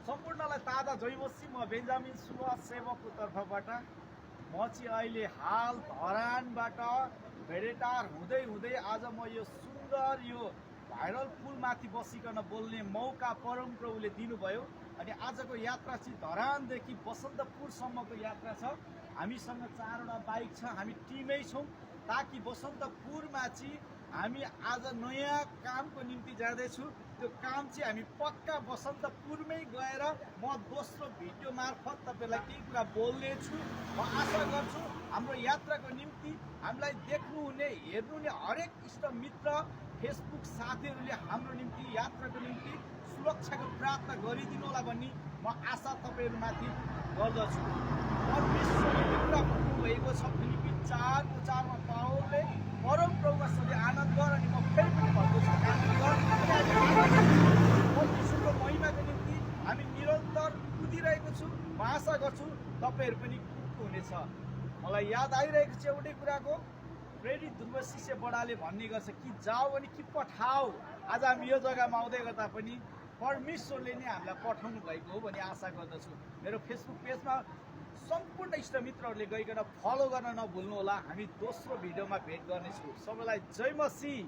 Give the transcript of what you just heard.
सम्पूर्णलाई ताजा जयमसी म बेन्जामिन सुभाष सेवकको तर्फबाट म चाहिँ अहिले हाल धरानबाट भेडेटार हुँदै हुँदै आज म यो सुन्दर यो भाइरल पुलमाथि बसिकन बोल्ने मौका परमप्रभुले दिनुभयो। अनि आजको यात्रा चाहिँ धरानदेखि बसन्तपुरसम्मको यात्रा छ। हामीसँग 4वटा बाइक छ, हामी टिमै छौँ ताकि बसन्तपुरमा चाहिँ हामी आज नयाँ कामको निम्ति जाँदैछु। त्यो काम चाहिँ हामी पक्का बसन्तपुरमै गएर म दोस्रो भिडियो मार्फत तपाईँलाई केही कुरा बोल्नेछु। म आशा गर्छु हाम्रो यात्राको निम्ति हामीलाई देख्नुहुने हेर्नुहुने हरेक इष्टमित्र फेसबुक साथीहरूले हाम्रो निम्ति यात्राको निम्ति सुरक्षाको प्रार्थना गरिदिनु होला भन्ने म आशा तपाईँहरूमाथि गर्दछु। परमेश्वरले कुरा भन्नुभएको छ फिलिपिन 4:4मा पावलले परमप्रभुमा सधैँ आनन्द गर। अनि म फेरि पनि भन्दछु आनन्द गर। परमेश्वरको महिमाको निम्ति हामी निरन्तर कुदिरहेको छु। म आशा गर्छु तपाईँहरू पनि कुद्नुहुनेछ। मलाई याद आइरहेको छ एउटै कुराको, प्रेरित ध्रुव शिष्य बडाले भन्ने गर्छ कि जाऊ अनि कि पठाऊ। आज हामी यो जग्गामा आउँदै गर्दा पनि परमेश्वरले नै हामीलाई पठाउनु भएको हो भन्ने आशा गर्दछु। मेरो फेसबुक पेजमा सम्पूर्ण इष्टमित्रहरूले गइकन फलो गर्न नभुल्नु होला। हामी दोस्रो भिडियोमा भेट गर्नेछौँ। सबैलाई जय मसीह।